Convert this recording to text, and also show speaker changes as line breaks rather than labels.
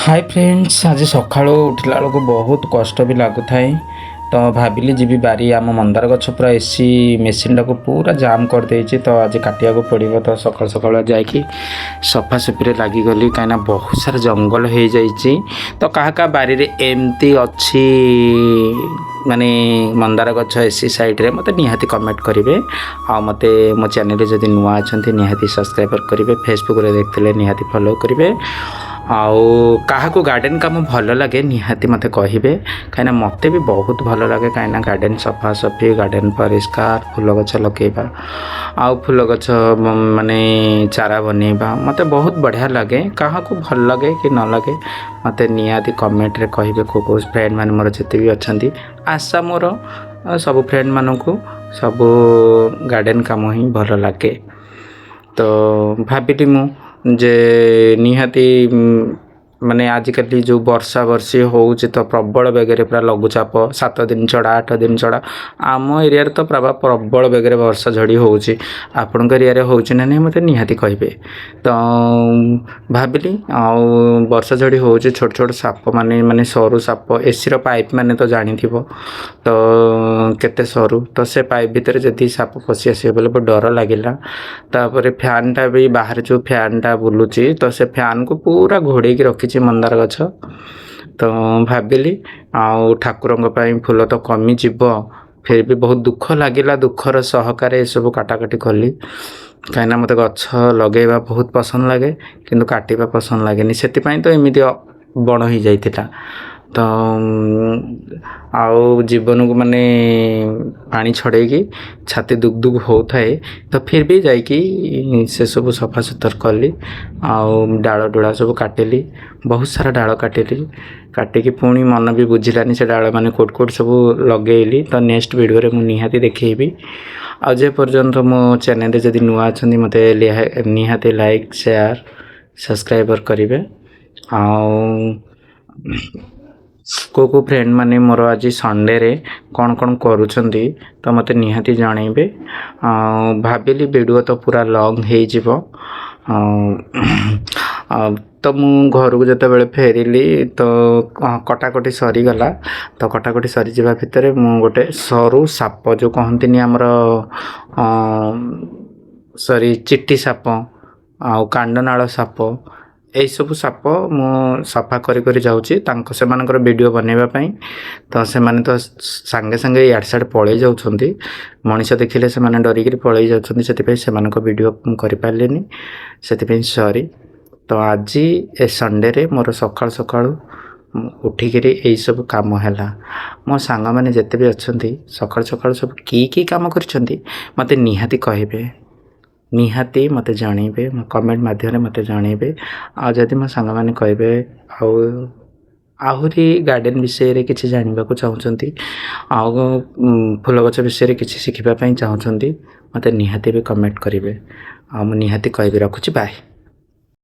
High friends, ଆଜି ସକାଳୁ ଉଠିଲା ବେଳକୁ ବହୁତ କଷ୍ଟ ବି ଲାଗୁଥାଏ। ତ ଭାବିଲି ଯିବି ବାରି। ଆମ ମନ୍ଦାର ଗଛ ପୁରା ଏସି ମେସିନ୍ଟାକୁ ପୁରା ଜାମ୍ କରିଦେଇଛି, ତ ଆଜି କାଟିବାକୁ ପଡ଼ିବ। ତ ସକାଳୁ ସକାଳୁ ଯାଇକି ସଫାସଫିରେ ଲାଗିଗଲି, କାହିଁକିନା ବହୁତ ସାରା ଜଙ୍ଗଲ ହେଇଯାଇଛି। ତ କାହା କାହା ବାରିରେ ଏମିତି ଅଛି, ମାନେ ମନ୍ଦାର ଗଛ ଏସି ସାଇଡ଼୍ରେ, ମୋତେ ନିହାତି କମେଣ୍ଟ କରିବେ। ଆଉ ମୋତେ ମୋ ଚ୍ୟାନେଲରେ ଯଦି ନୂଆ ଅଛନ୍ତି, ନିହାତି ସବସ୍କ୍ରାଇବ୍ କରିବେ। ଫେସବୁକ୍ରେ ଦେଖିଥିଲେ ନିହାତି ଫଲୋ କରିବେ। ଆଉ କାହାକୁ ଗାର୍ଡ଼େନ୍ କାମ ଭଲ ଲାଗେ, ନିହାତି ମୋତେ କହିବେ, କାହିଁକିନା ମୋତେ ବି ବହୁତ ଭଲ ଲାଗେ। କାହିଁକିନା ଗାର୍ଡ଼େନ୍ ସଫାସଫି, ଗାର୍ଡ଼େନ୍ ପରିଷ୍କାର, ଫୁଲ ଗଛ ଲଗେଇବା ଆଉ ଫୁଲ ଗଛ ମାନେ ଚାରା ବନେଇବା ମୋତେ ବହୁତ ବଢ଼ିଆ ଲାଗେ। କାହାକୁ ଭଲ ଲାଗେ କି ନ ଲାଗେ, ମୋତେ ନିହାତି କମେଣ୍ଟରେ କହିବେ। କେଉଁ କେଉଁ ଫ୍ରେଣ୍ଡ ମାନେ ମୋର ଯେତେ ବି ଅଛନ୍ତି, ଆଶା ମୋର ସବୁ ଫ୍ରେଣ୍ଡମାନଙ୍କୁ ସବୁ ଗାର୍ଡ଼େନ୍ କାମ ହିଁ ଭଲ ଲାଗେ। ତ ଭାବିଲି ମୁଁ ଯେ ନିହାତି ମାନେ ଆଜିକାଲି ଯେଉଁ ବର୍ଷା ବର୍ଷି ହେଉଛି, ତ ପ୍ରବଳ ବେଗରେ ପୁରା ଲଘୁଚାପ, 7 ଦିନ ଛଡ଼ା, 8 ଦିନ ଛଡ଼ା। ଆମ ଏରିଆରେ ତ ପୁରା ପ୍ରବଳ ବେଗରେ ବର୍ଷା ଝଡ଼ି ହେଉଛି। ଆପଣଙ୍କ ଏରିଆରେ ହେଉଛି ନା ନାହିଁ, ମୋତେ ନିହାତି କହିବେ। ତ ଭାବିଲି ଆଉ ବର୍ଷା ଝଡ଼ି ହେଉଛି, ଛୋଟ ଛୋଟ ସାପ ମାନେ ମାନେ ସରୁ ସାପ, ଏସିର ପାଇପ୍ ମାନେ ତ ଜାଣିଥିବ ତ କେତେ ସରୁ। ତ ସେ ପାଇପ୍ ଭିତରେ ଯଦି ସାପ ପଶି ଆସିବ ବୋଲେ ବହୁତ ଡର ଲାଗିଲା। ତାପରେ ଫ୍ୟାନ୍ଟା ବି, ବାହାରେ ଯେଉଁ ଫ୍ୟାନ୍ଟା ବୁଲୁଛି, ତ ସେ ଫ୍ୟାନ୍କୁ ପୁରା ଘୋଡ଼େଇକି ରଖିଛି ମନ୍ଦାର ଗଛ। ତ ଭାବିଲି ଆଉ ଠାକୁରଙ୍କ ପାଇଁ ଫୁଲ ତ କମିଯିବ, ଫିର୍ ବି ବହୁତ ଦୁଃଖ ଲାଗିଲା। ଦୁଃଖର ସହକାରେ ଏସବୁ କାଟାକାଟି କଲି, କାହିଁକିନା ମୋତେ ଗଛ ଲଗେଇବା ବହୁତ ପସନ୍ଦ ଲାଗେ, କିନ୍ତୁ କାଟିବା ପସନ୍ଦ ଲାଗେନି। ସେଥିପାଇଁ ତ ଏମିତି ବଣ ହେଇଯାଇଥିଲା। ତ ଆଉ ଜୀବନକୁ ମାନେ ପାଣି ଛଡ଼େଇକି ଛାତି ଦୁକ୍ ଦୁକ୍ ହେଉଥାଏ, ତ ଫିର୍ ବି ଯାଇକି ସେସବୁ ସଫାସୁତର କଲି ଆଉ ଡାଳ ଡୁଳା ସବୁ କାଟିଲି। ବହୁତ ସାରା ଡାଳ କାଟିଲି। କାଟିକି ପୁଣି ମନ ବି ବୁଝିଲାନି, ସେ ଡାଳ ମାନେ କେଉଁଠି କେଉଁଠି ସବୁ ଲଗେଇଲି। ତ ନେକ୍ସଟ ଭିଡ଼ିଓରେ ମୁଁ ନିହାତି ଦେଖେଇବି। ଆଉ ଯେ ପର୍ଯ୍ୟନ୍ତ ମୋ ଚ୍ୟାନେଲରେ ଯଦି ନୂଆ ଅଛନ୍ତି, ମୋତେ ନିହାତି ଲାଇକ୍, ସେୟାର, ସବସ୍କ୍ରାଇବର୍ କରିବେ। ଆଉ କେଉଁ କେଉଁ ଫ୍ରେଣ୍ଡ ମାନେ ମୋର ଆଜି ସଣ୍ଡେରେ କ'ଣ କ'ଣ କରୁଛନ୍ତି, ତ ମୋତେ ନିହାତି ଜଣେଇବେ। ଆଉ ଭାବିଲି ଭିଡ଼ିଓ ତ ପୁରା ଲଙ୍ଗ୍ ହେଇଯିବ। ଆଉ ତ ମୁଁ ଘରକୁ ଯେତେବେଳେ ଫେରିଲି, ତ କଟାକଟି ସରିଗଲା। ତ କଟାକଟି ସରିଯିବା ଭିତରେ ମୁଁ ଗୋଟେ ସରୁ ସାପ, ଯେଉଁ କହନ୍ତିନି ଆମର, ସରି, ଚିଟି ସାପ ଆଉ କାଣ୍ଡନାଳ ସାପ, ଏଇସବୁ ସାପ ମୁଁ ସଫା କରି କରି ଯାଉଛି ତାଙ୍କ ସେମାନଙ୍କର ଭିଡ଼ିଓ ବନେଇବା ପାଇଁ। ତ ସେମାନେ ତ ସାଙ୍ଗେ ସାଙ୍ଗେ ଇଆଡ଼େ ସିଆଡ଼େ ପଳେଇ ଯାଉଛନ୍ତି। ମଣିଷ ଦେଖିଲେ ସେମାନେ ଡରିକିରି ପଳେଇ ଯାଉଛନ୍ତି। ସେଥିପାଇଁ ସେମାନଙ୍କ ଭିଡ଼ିଓ ମୁଁ କରିପାରିଲିନି, ସେଥିପାଇଁ ସରି। ତ ଆଜି ଏ ସଣ୍ଡେରେ ମୋର ସକାଳୁ ସକାଳୁ ଉଠିକିରି ଏଇସବୁ କାମ ହେଲା। ମୋ ସାଙ୍ଗମାନେ ଯେତେ ବି ଅଛନ୍ତି, ସକାଳୁ ସକାଳୁ ସବୁ କି କି କାମ କରିଛନ୍ତି, ମୋତେ ନିହାତି କହିବେ, ନିହାତି ମୋତେ ଜଣେଇବେ, ମୋ କମେଣ୍ଟ ମାଧ୍ୟମରେ ମୋତେ ଜଣେଇବେ। ଆଉ ଯଦି ମୋ ସାଙ୍ଗମାନେ କହିବେ ଆଉ ଆହୁରି ଗାର୍ଡ଼େନ୍ ବିଷୟରେ କିଛି ଜାଣିବାକୁ ଚାହୁଁଛନ୍ତି ଆଉ ଫୁଲ ଗଛ ବିଷୟରେ କିଛି ଶିଖିବା ପାଇଁ ଚାହୁଁଛନ୍ତି, ମୋତେ ନିହାତି ବି କମେଣ୍ଟ କରିବେ ଆଉ ମୁଁ ନିହାତି କହିବି। ରଖୁଛି, ବାଏ।